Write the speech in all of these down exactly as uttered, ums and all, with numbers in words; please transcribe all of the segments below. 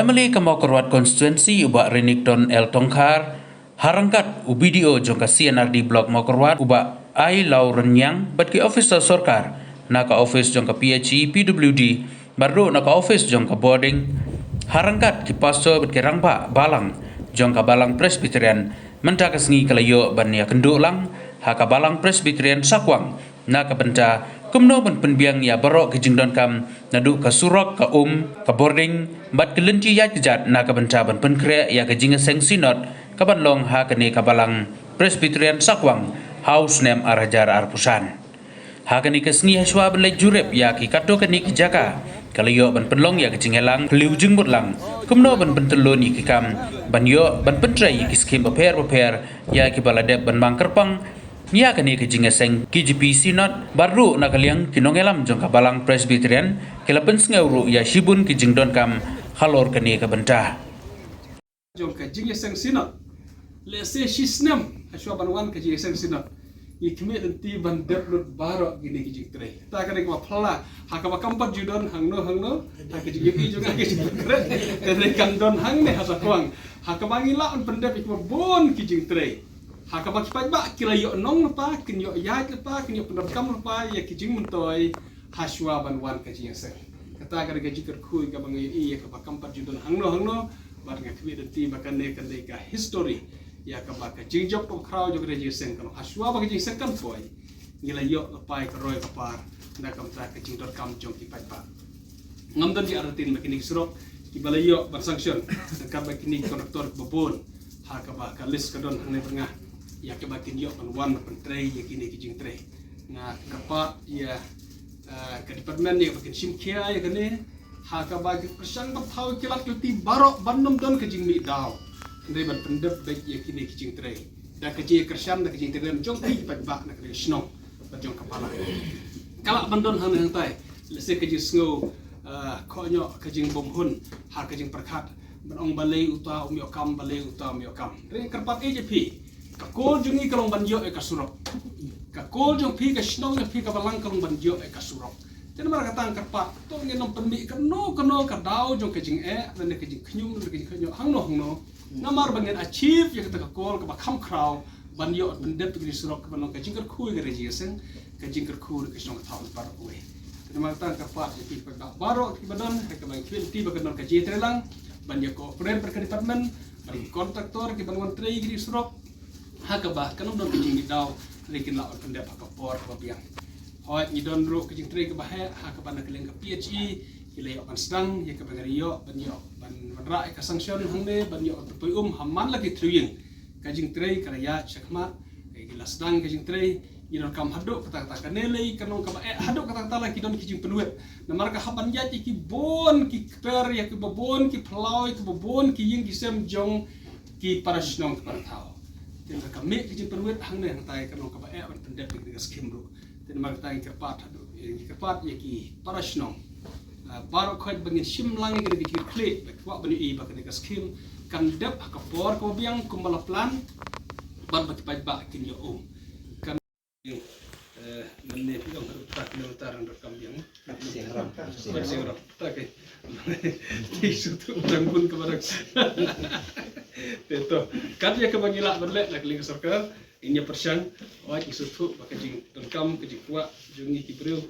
Mali ka Mawkyrwat Constituency u Bah Renikton L Tongkhar, ha ryngkat u B D O jong ka C&RD Block Mawkyrwat u Bah Ailawrynniang bad ki officer sorkar na ka office jong ka PHE, PWD bad ruh na ka office jong ka bording, ha ryngkat ki pastor bad ki rangbah balang jong ka Balang Presbyterian, mynta ka sngi ka la ïoh ban ïakynduh lang ha ka Balang Presbyterian Sakwang na ka bynta kumno ban pynbiang ïa baroh ki jingdonkam naduh ka surok, ka um, ka bording bad ki lynti ïaid kjat na ka bynta ban pynkhreh ïa ka jingïaseng synod ka ban long ha kane ka Balang Presbyterian Sakwang ha u snem ar hajar arphew san. Ha kane ka sngi, hashwa ban leit jurip ïa ki katto katne ki jaka, ka la ïoh ban pynlong ïa ka jingïalang phylliew jingmut lang kumno ban pyntyllun ïa ki kam ban ïoh ban pyntrei ïa ki skhim bapher bapher ïa kiba la dep ban mang kyrpang ïa kane ka jingïaseng KJP Synod, bad ruh na ka liang ki nongïalam jong ka Balang Presbyterian ki la pynsngew ruh ïa shibun ki jingdonkam halor kane ka bynta. Jong ka jingïaseng Synod, lehse shi snem hashwa ban wan ka jingïaseng Synod, ngi khmih lynti ban dep lut baroh kine ki jingtrei. Ta kane kaba phylla, ha kaba kam pat ju don hangno hangno ha ka jingïohi jong nga ka jingtrei, te kan don hangne ha Sakwang, ha kaba ngi lah ban pyndep ïa kiba bun ki jingtrei. Ha kaba ki paidbah ki la ïoh nong lypa, kin ïoh ïaid lypa, kin ïoh pyndonkam lypa ïa ki jingmyntoi hashwa ban wan ka jingïaseng. Kata ka dei ka jingkyrkhu kaba ngi ïohi ïa kaba kam pat ju don hangno hangno, bad nga khmih lynti ba kane kan dei ka history ïa kaba ka jingjop kaba khraw jong ka jingïaseng kan long hashwa ba ka jingïaseng kan poi, ngi la ïoh lypa ïa ka roi ka par na ka bynta ka jingdonkam jong ki paidbah. Ngam don jingïaid rutin ba kine ki surok kiba la ïoh ban sanction, ryngkat bad kine ki contractor kiba bun, ha kaba ka list ka don hangne bad nga, ïa kiba kin ïoh ban wan ban pyntrei ïa kine ki jingtrei. Nga kyrpad ïa, eh, ka department ïa kaba kin shim khia ïa kane, ha kaba ki pyrshang ban thaw ki lad ki lynti baroh ban ym don ka jingmih daw, hynrei ban pyndep beit ïa kine ki jingtrei da ka jingkyrshan, da ka jingtrei jong ki paidbah na ka shnong bad jong ka Balang. Ka lah ban don hangne hangtai, lehse ka jingsngew, eh, khohñioh, ka jingbymhun ha ka jingpyrkhat, ban ong balei uta um ïoh kam, balei uta um ïoh kam. Hynrei kyrpad ïa phi, ka kol jong ngi ka long ban ïoh ïa ka surok. Ka kol jong phi, ka shnong jong phi ka Balang ka long ban ïoh ïa ka surok. Te namar kata nga kyrpad, to ngin ym pynmih kano kano ka daw jong ka jingeh lane ka jingkhñium lane ka jingkhñium hangno hangno, namar ba ngin achieve ïa kata ka kol kaba kham khraw ban ïoh ban pyndep ïa kane ka surok kaba long ka jingkyrkhu ïa ka jingïaseng, ka jingkyrkhu ïa ka shnong ka thaw baroh kawei. Te namar kata nga kyrpad ïa phi baroh kiba don, ha kaba ngi khmih lynti ba kan don ka jingïatreilang ban ïa cooperate bad ka department, bad ki contractor kiban wan trei ïa kane ka surok, ha kaba kan ym don ka jingmih daw, hynrei kin lah ban pyndep ha ka por kaba biang. Hooid, ngi don ruh ka jingtrei kaba heh ha kaba na ka liang ka PHE, ki la ïoh ban sdang ïa kaba ngi la ïoh ban ïoh ban wanrah ïa ka sanction hangne ban ïoh ban pynpoi um ha man la ki three ïing. Ka jingtrei ka la ïaid shakhmat, ki la sdang ka jingtrei. Ngi donkam haduh katta katta, kane lei ka long kaba eh haduh katta katta la ki don ki jingpynwit. Namar ka hap ban ïaid ïa ki bun ki kper, ïa kiba bun ki phyllaw, ïa kiba bun ki ïing ki sem jong ki para shnong ki para thaw. Te ka mih ka jingpynwit hangne hangtai ka long kaba eh ban pyndep ïa ka skhim ruh. Te namar kata ngi kyrpad haduh, ngi kyrpad ïa ki para shnong, ah, baroh khoit ba ngin shim lang ïa ka jingkitkhlieh, ba kwah ban ïohi ba kane ka skhim kan dep ha ka por kaba biang kumba la plan, bad ba ki paidbah kin ïoh um. Kan, eh, mynne phi ong haduh kata kilometer hynriew kam biang. Sing ram. Sing ram. Kata ke. Te shu tu tang bun kaba dang. Te to, kat ïa kaba ngi lah ban leh na ka liang ka sorkar, ngi ïa pyrshang, oi, ngi sngewthuh ba ka jingdonkam, ka jingkwah jong ngi ki briew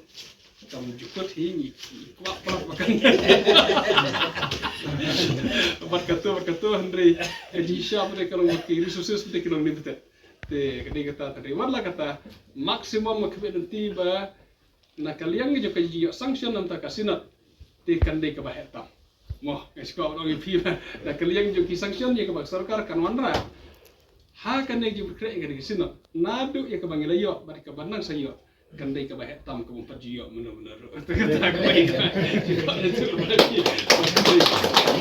kam jukut hi, ngi kwah palat ba kan. Bad kato, bad kato, hynrei ka jingshah ba dei ka long ba ki resources ba dei ki long limited. Te ka dei kata, hynrei wat la kata, maximum nga khmih lynti ba na ka liang jong ka jingïoh sanction na ka bynta ka Synod, te kan dei kaba heh tam. Mo, nga sngewkwah ban ong ïa phi ba na ka liang jong ki sanction ïa kaba ka sorkar kan wanrah ha kane ka jingpynkhreh ïa kane ka Synod, naduh ïa kaba ngi la ïoh bad kaba nang sa ïoh, kan dei kaba heh tam, kaba ym pat ju ïoh mynno mynno ruh. Te kata kaba ïa ka,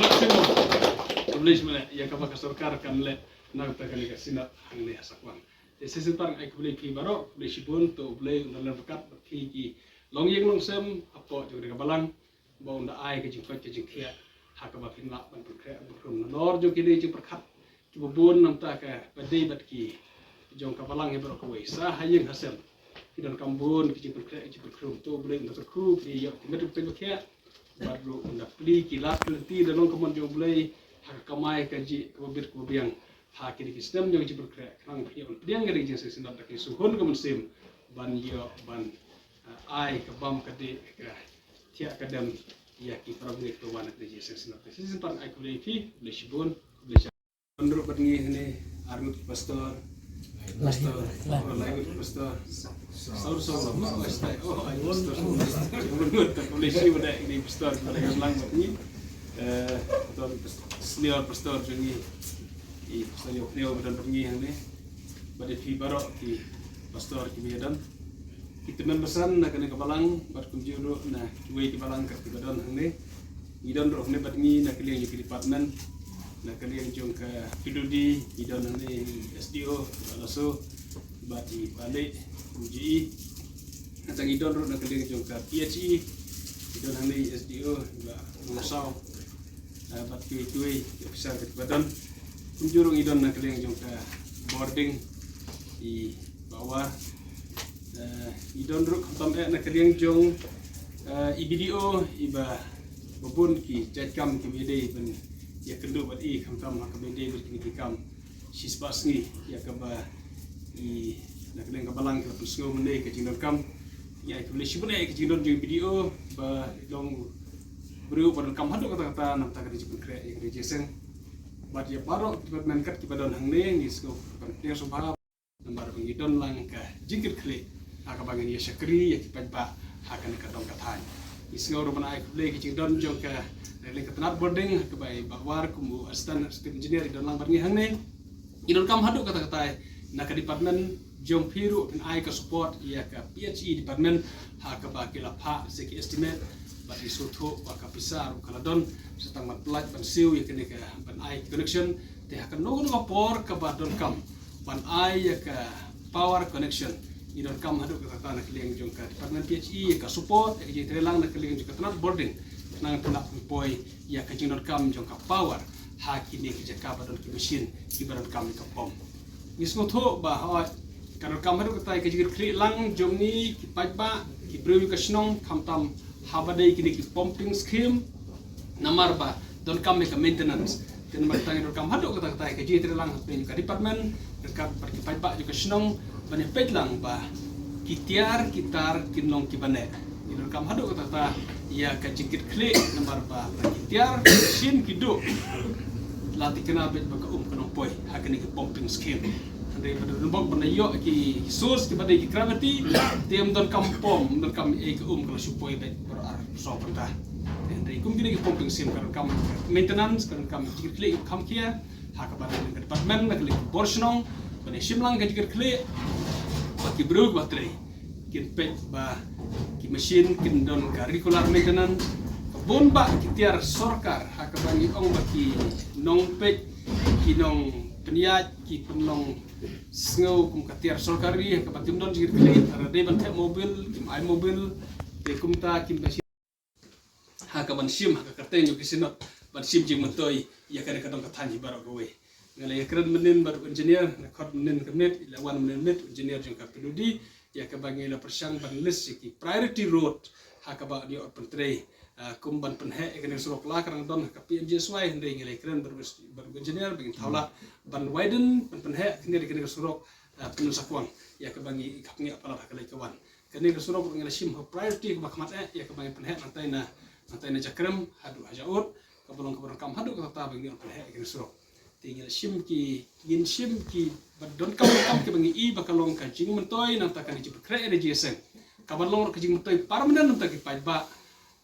maximum. Khublei shibun ïa kaba ka sorkar kan leh na ka bynta kane ka Synod hangne ha Sakwang. Te shisien pat nga ai khublei ïa phi baroh, khublei shibun, to U Blei un don ryngkat bad phi ki longïing longsem hapoh jong kane ka balang, ba un da ai ka jingkoit ka jingkhiah ha kaba phin lah ban pynkhreh ban pynkhrum nalor jong kine ki jingpyrkhat kiba bun na ka bynta kaba dei bad ki jong ka balang hi baroh kawei. Sa ha ïing ha sem ki donkam bun ki jingpynkhreh ki jingpynkhrum, to U Blei un da kyrkhu phi ïa ki met ki pynbakhiah. Bad ruh na plie ki lad ki lynti da long ka mon jong U Blei ha ka kamai kajih kaba bit kaba biang ha kine ki snem jong ka jingpynkhreh, khnang ba ïoh ban pdiang ïa ka jingïaseng synod da ka jingsngewhun ka mynsiem ban ïoh ban, eh, ai ka bam ka dih, ka thiah ka dem ïa ki para bangeit kiba wan ha ka jingïaseng synod. Te shisien pat nga ai khublei ïa phi, khublei shibun, khublei shibun. Don ruh bad ngi hangne ar ngut ki pastor. Pastor, lai ngut ki pastor. Saw, saw, oh, ai pastor. Khublei shibun ïa ki pastor kiba la ïalang bad ngi. Eh, don senior pastor jong ngi, i Pastor Ïew Hynñiew, ba don bad ngi hangne, bad ïa phi baroh ki pastor kiba ïadon, ki tymmen basan na kane ka balang bad kumjuh ruh na kiwei ki balang kiba don hangne. Ngi don ruh hangne bad ngi na ka liang jong ki department, na ka liang jong ka P W D ngi don hangne i S D O, i Bah Laso, bad i Bah Leh, kumjuh i. Nangta ngi don ruh na ka liang jong ka P H E, ngi don hangne i S D O, i Bah Nongsaw, eh, bad kiwei kiwei ki officer kiba don. Kumjuh ruh ngi don na ka liang jong ka Border, i Bah War. Eh, ngi don ruh khamtam eh na ka liang jong, eh, i B D O, i ba, ba bun ki jait kam kiba ïadei ban ïakynduh bad i khamtam ha kaba ïadei bad kine ki kam shispah sngi, ïa kaba i na ka liang ka balang ki la pynsngew mynne ka jingdonkam. Ngi ai khublei shibun ïa ka jingdon jong i B D O ba long briew ba donkam haduh katta katta na ka bynta ka jingpynkhreh ïa ka jingïaseng. Bad ïa baroh ki department kat kiba don hangne ngi sngew ban pdiang sngewbha namar ba ngi don lang ka jingkitkhlieh ha kaba ngin ïa shakri ïa ki paidbah ha kane ka dong ka thaiñ. Ngi sngew ruh ban ai khublei ka jingdon jong ka, na ka liang ka tnad Border, ha kaba i Bah War kum u Assistant Executive Engineer i don lang bad ngi hangne. Ngi donkam haduh katta katta na ka department jong phi ruh phin ai ka support ïa ka P H E department ha kaba ki la phah sa ki estimate, bad ngi sngewthuh ba ka pisa ruh ka la don, sa tang ban pyllait ban siew ïa kane ka ban ai connection. Te ha kano kano ka por kaba donkam ban ai ïa ka power connection, ngi donkam haduh katta katta na ka liang jong ka department P H E ïa ka support, ïa ka jingtreilang na ka liang jong ka tnad Border, khnang ba kan poi ïa ka jingdonkam jong ka power ha kine ki jaka ba don ki machine kiba donkam ïa ka pump. Ngi sngewthuh ba hooid ka donkam haduh katta ïa ka jingkitkhlieh lang jong ngi ki paidbah, ki briew ka shnong, khamtam haba dei kine ki pumping scheme, namar ba donkam ïa ka maintenance. Te namar kata ngi donkam haduh katta katta ïa ka jingtreilang hapdeng ka department, donkam bad ki paidbah jong ka shnong ban ïa peit lang ba ki tiar ki tar kin long kiba neh. Ngi donkam haduh katta katta ïa ka jingkitkhlieh namar ba lada ki tiar ki machine ki duh, la thikna beit ba ka um kan ym poi ha kane ka pumping scheme. Hynrei ba don bok ban ïoh ki source kiba dei ki gravity, te ym donkam pump, ym donkam ei, ka um ka la shu poi beit baroh ar saw kynta. Hynrei kum kine ki pumping scheme ka donkam maintenance, ka donkam jingkitkhlieh kham khia ha kaba na ka liang ka department, na ka liang ka bor shnong, ban ïa shim lang ka jingkitkhlieh ba ki briew kiba trei kin peit ba ki machine kin don ka regular maintenance. Ka bun bah ki tiar sorkar ha kaba ngi ong ba ki nongpeit, ki nongpynïaid, ki pynlong sngew kum ka tiar sorkari ha kaba kim don jingkitkhlieh, lada dei ban theh mobil kim ai mobil, te kumta kim da ha ka ban shim ha ka kyrteng jong ki synod ban shim jingmyntoi ïa kane ka dong ka thaiñ hi baroh kawei. Nga la ïakren mynnin bad u engineer, nga khot mynnin ka miet, i la wan mynnin miet u engineer jong ka P W D ïa kaba ngi la pyrshang ban list ïa ki priority road ha kaba ïoh pyntrei, ah, kum ban pynheh ïa kane ka surok. La ka dang don ha ka P M G S Y, hynrei ngi la ïakren bad u, bad u engineer ba ngin thaw lad ban widen, ban pynheh kane, kane ka surok, ah, Pyndensakwang ïa kaba ngi khapngiah palat ha ka leit ka wan. Kane ka surok ngi la shim ha priority kaba khmat eh, ïa kaba ngi pynheh nangtai na, nangtai na Jakrem haduh ha Jaud, kaba long kaba donkam haduh katta ba ngi pynheh ïa kane ka surok. Te ngi la shim ki, ngin shim ki ba donkam, donkam kiba ngi i ba ka long ka jingmyntoi nangta kane jingpynkhreh ïa ka jingïaseng, kaba long ka jingmyntoi permanent nangta ki paidbah,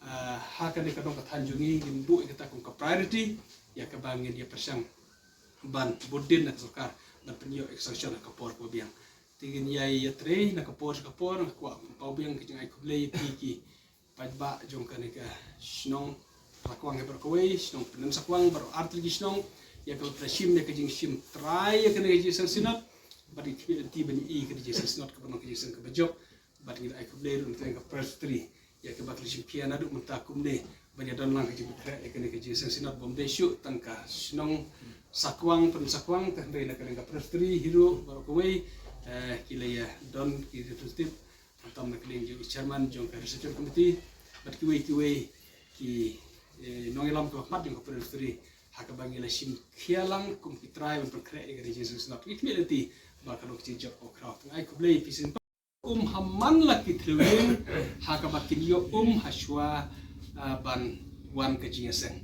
ah, ha kane ka dong ka thaiñ jong ngi, ngin buh ïa kata kum ka priority ïa kaba ngin ïa pyrshang ban bud dien na ka sorkar ban pynïoh ïa ka sanction ha ka por kaba biang. Te ngin ïai ïatrei na ka por sha ka por. Nga kwah pynpaw biang ka jingai khublei ïa phi ki paidbah jong kane ka shnong Lakwang hi baroh kawei, shnong Pyndensakwang, baroh artylli ki shnong, ïa kaba phi la shim ïa ka jingshim trai ïa kane ka jingïaseng synod. Bad ngi khmih lynti ban ïohi ïa ka jingïaseng synod kaba long ka jingïaseng kaba jop. Bad ngi la ai khublei ruh na ka Presbytery ïa kaba ki la shim khia naduh mynta kumne ban ïa don lang ka jingpynkhreh ïa kane ka jingïaseng synod, bym dei shuh tang ka shnong Sakwang, Pyndensakwang, te hynrei na ka liang ka Presbytery hi ruh baroh kawei, eh, ki la ïa don ki representative, khamtam na ka liang jong i chairman jong ka reception committee bad kiwei kiwei i, eh, nongïalam kaba khmat jong ka Presbytery ha kaba ngi la shim khia lang kum ki trai ban pynkhreh ïa ka Ri Jingsngewsynod. Ngi khmih lynti ba ka long ka jingjop kaba khraw. Te ai khublei ïa phi sngewbha. Um ha man la ki thliew ïing ha kaba kin ïoh um ha shuwa, ah, ban wan ka jingïaseng.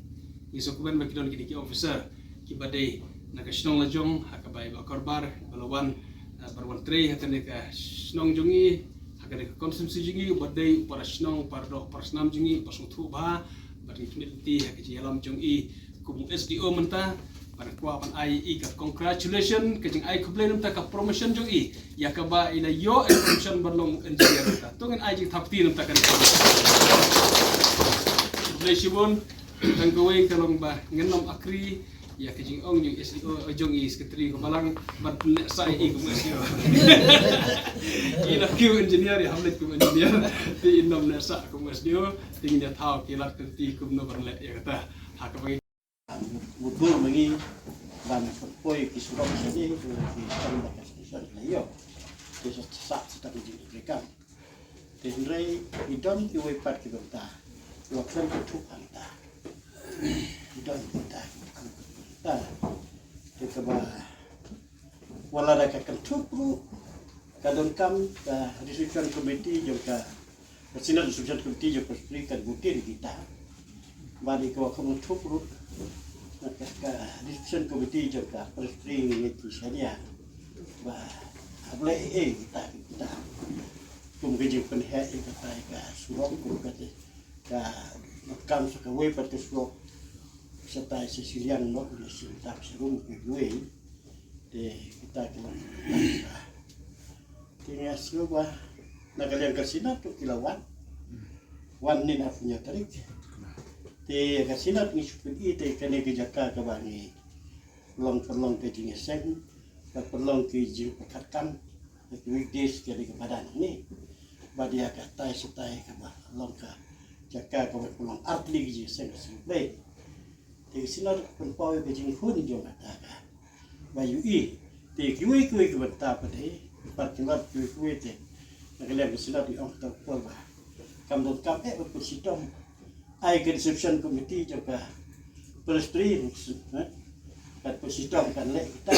Ngi sngewkmen ba ki don kine ki officer kiba dei na ka shnong la jong ha kaba i Bah Korbar ba la wan, ah, ban wan trei ha kane ka shnong jong ngi, ha kane ka constituency jong ngi, uba dei u para shnong, u para doh, u para snam jong ngi, uba sngewthuh bha. Bad ngi khmih lynti ha ka jingïalam jong i kum u S D O mynta, bad nga kwah ban ai i ka congratulation, ka jingai khublei na ka bynta ka promotion jong i, ïa kaba i la ïoh i promotion ban long engineer mynta. To ngin ai jingthap kti na ka bynta kane. Khublei shibun. Tang kawei ka long ba ngin ym akri ïa ka jingong jong S D O, jong i secretary ka balang, ban pynneh sah i kum S D O. I la kiew engineer, i hap leit kum engineer. Te i nym neh sah kum S D O, te ngin ïa thaw ki lad ka lynti kumno ban leh ïa kata. Ha kaba ngi mutdur ma ngi ban pynpoi ki surok shane, ki kam da ka station la ïoh. Te sa sa sa ta ki jingkyrkhu. Te hynrei i don kiwei pat ki bynta. Wa khlem kynthup hangta. I don bynta ki bynta. Te kaba, wat la da ka kynthup ruh, ka donkam ka resolution committee jong ka, ka Synod Resolution Committee jong ka Presbytery kan bud ïa kita. Bad i ka wa kynthup ruh, ka, ka Resolution Committee jong ka Presbytery ngi ngi tu shania. Ba hap leh ei ei kita, kita. Kum ka jingpynheh ïa kata ka surok, kum kata ka kam sa kawei pat ka surok. Sa tai sa shiliang noh, ïa sa tai sa rum kawei. Te kita ki long. Te nga sngew ba na ka liang ka Synod ruh ki la wan. Wan ne na pynïaid tarik. Te ka Synod ngi shu pyni te kane ka jaka kaba ngi long pynlong ka jingïaseng, ka pynlong ka jingpyrkhat kam, ka weekdays ka dei ka madan ne. Bad ïa ka tai sa tai kaba long ka jaka kaba pynlong artylli ka jingïaseng ka seng Blei. Te ka Synod pynpaw ïa ka jinghun jong kata ka ba ïohi. Te kiwei kiwei ki bynta pat te, pat ki lot kiwei kiwei te, na ka liang ka Synod i ong kata ka por ba kam donkam eh ban pynshitom. Ai ka Reception Committee jong ka Presbytery, eh, kan pynshitom, kan leh kita.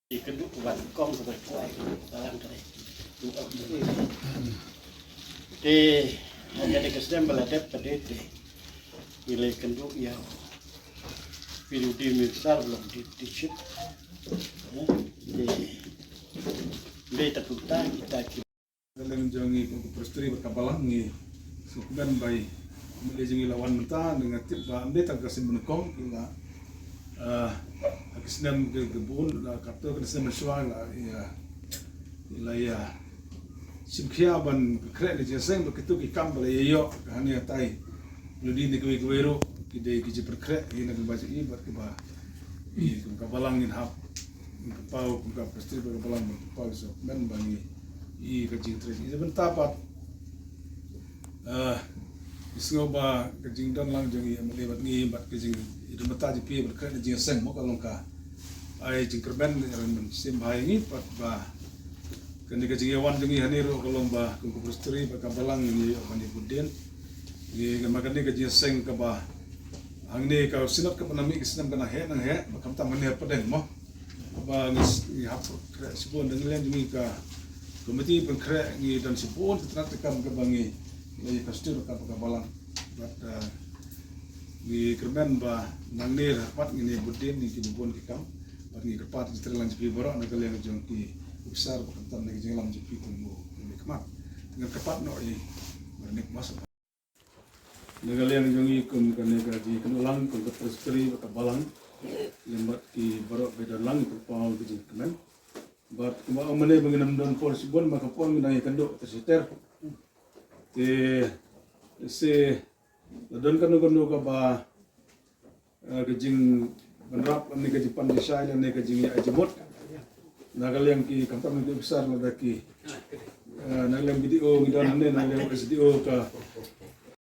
Te ka duk ban kong ka ban kwai ka lang ka dei. Te ha kane ka snem ba la dep pat te, te i la ïakynduh ïa u P W D Minister ba long Deputy Chief. Te dei ta kumta kita ki. Ka liang jong ngi kum ka Presbytery bad ka Balang ngi sngewkmen ba i M L A jong ngi la wan mynta, nga tip ba ym dei tang ka sien ba nyngkong, i la, ah, ha ki snem ki, ki bun, la katto katne snem mynshuwa la, i, ah, i la ïa shim khia ban khreh ka jingïaseng bad kito ki kam ba la ïa ïoh, ka hangne hatai. Lada ne kiwei kiwei ruh ki dei ki jingpynkhreh, ki na kiba jong i bad kiba i kum ka Balang ngin hap, ngin pynpaw kum ka Presbytery bad ka Balang ban pynpaw, sngewkmen ba ngi i ka jingtrei. Ïa bynta pat, ah, i sngew ba ka jingdon lang jong i M L A bad ngi bad ka jing, i don bynta jong phi bad ka jingïaseng mo ka long ka ai jingkyrmen ïa ran ban shim bha ïa ngi pat ba kane ka jingïawan jong ngi hangne ruh ka long ba kum ka Presbytery bad ka Balang ngi ïoh ban ïa bud dien. Ngi, ma kane ka jingïaseng kaba hangne ka Synod kaba nang mih ka snem ka nang heh nang heh, ba khamtam hangne hapdeng mo. Ba ngi s-, ngi hap khreh shibun, da ngi len jong ngi ka komiti pynkhreh ngi don shibun ka tnat ka kam kaba ngi la ïa constitute ka, ka Balang. Bad, eh, ngi kyrmen ba nangne ha khmat ngin ïa bud dien ngi ki bun ki kam. Bad ngi kyrpad ïa ki trai lang jong phi baroh na ka liang jong ki officer bad khamtam na ka jingïalam jong phi kum u khmat. Te ngi kyrpad noh ïa baroh, nik mas. Na ka liang jong ngi kum kane ka jingïakynduh lang kum ka Presbytery bad ka Balang, lem bad ki baroh ba don lang, ngi pynpaw ka jingkmen. Bad kumba ong mynne ba ngin ym don por shibun, ma ka por ngin nang ïakynduh ter shi ter. Te, se, la don kano kano kaba, eh, ka jingbynrap lane ka jingpan jingshai lane ka jingïa jingmut na ka liang ki, khamtam ki officer lada ki, eh, na ka liang B D O ngi don hangne, na ka liang S D O ka,